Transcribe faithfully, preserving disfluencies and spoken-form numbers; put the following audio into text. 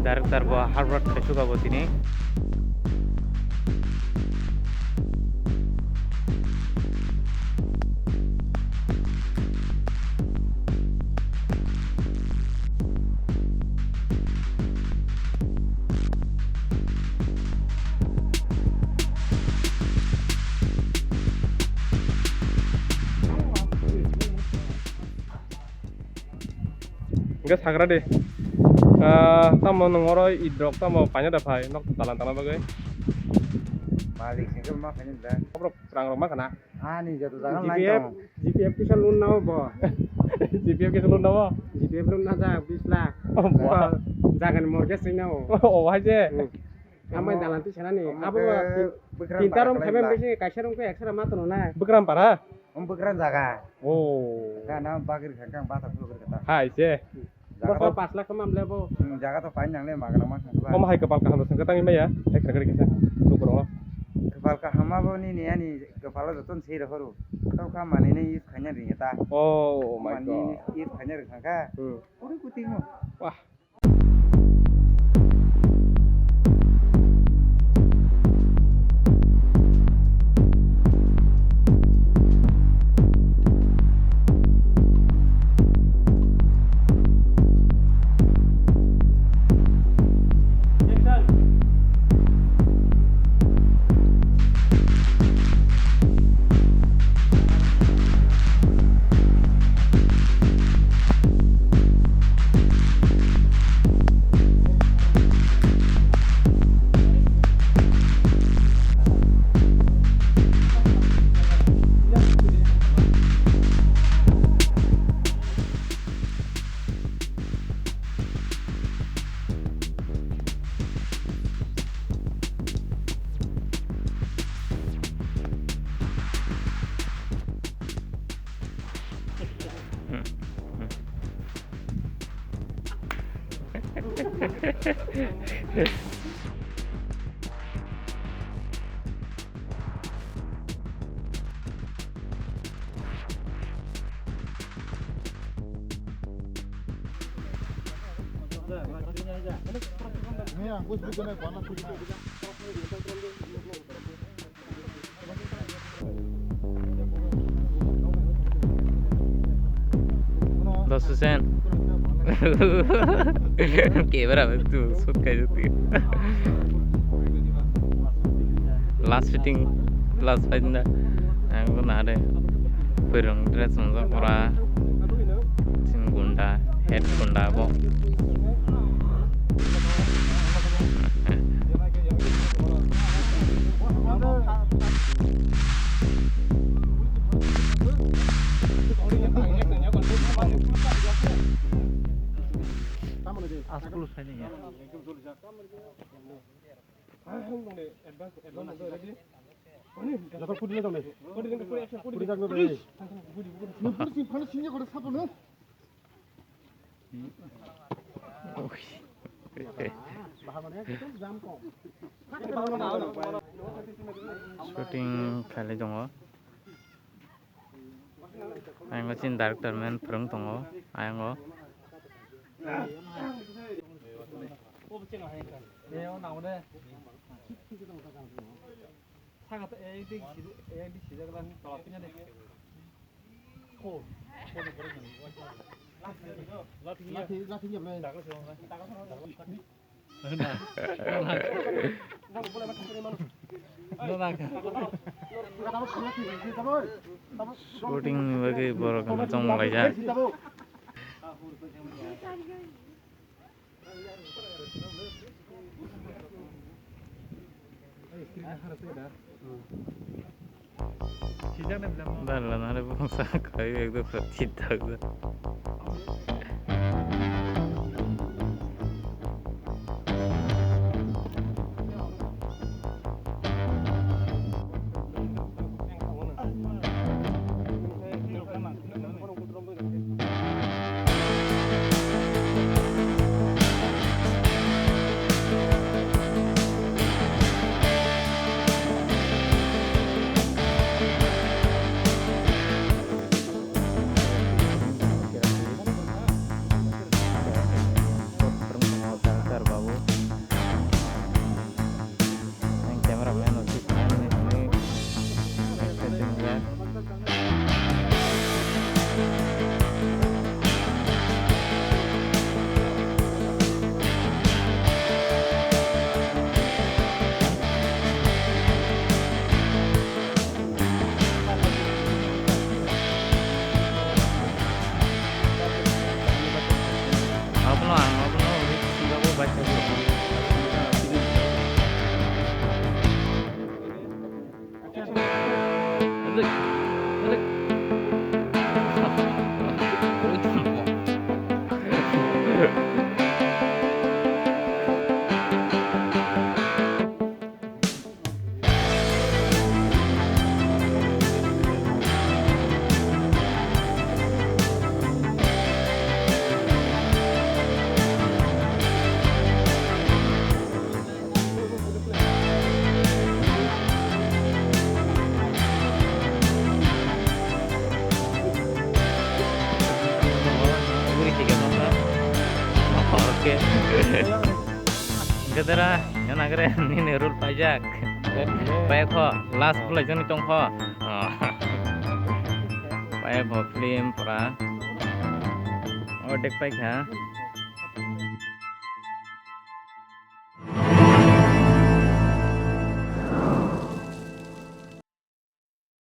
Director bo hard work khaisuk abo tini. Hingke sagra de. Ah, tamo nwng oro idrok tamo paina da phai nok dalan tangna bagwi. Malik singke ma khaini da. Obrok rang rok ma khana. Ani joto jaga G P F, line tong. G P F kisa loan nabo bo. G P F kisa loan nabo? G P F loan na jak bis lakh. Oh, wah. Jaga ni mortgage ring nabo. Oh, wah je. Hmm. Amai dalan ti sanani. Omo abo ke tin-, bwkrang tinta para rom kalai khaiben bla. Bisi kaisa rom ke eksara ma tono na. Bwkrang para? Om bwkrang jaga. Oh. Gana bagri khangkang bata phulgri kata. Hai se. Jaga bokol to pas lakh khe mam le bo. Hmm, jaga to pain nang le magana ma khang ba. Omo hai kwpal kaham rw sengkhe tangwi maya. Hai khwrwngri kisa. Lukurok. Kwpal kaham abo nini ani kwpalo jotono sei rw horo. Tao kha manwi nw use khaina ringya ta. Oh my God. Manwi use khaina ring khangkha. Hmm. Ori kuting no. Wah. Dos Hussein. Camera tu shoot kai jati. Last shooting, last fight na. Ang ko na de. Purung dress mangsa pura. Sin gunda, head gunda bo. Asukulu saini ya. Joto pudi le tongnai. Pudi jak no dai. Ni pudi sing phano sing ya kore sapo no. Shooting khailai tongo. Ayang o chini director man phrwng tongo ayang o. Shooting ni bagwi borok chong laijak. Dala nare bongsa kai ekdom sida. Oke. Gedera, yang nagre, nini rule pajak. Paya kho, last bulai jani tong kho. Paya kho film pura. Ordek pai kha.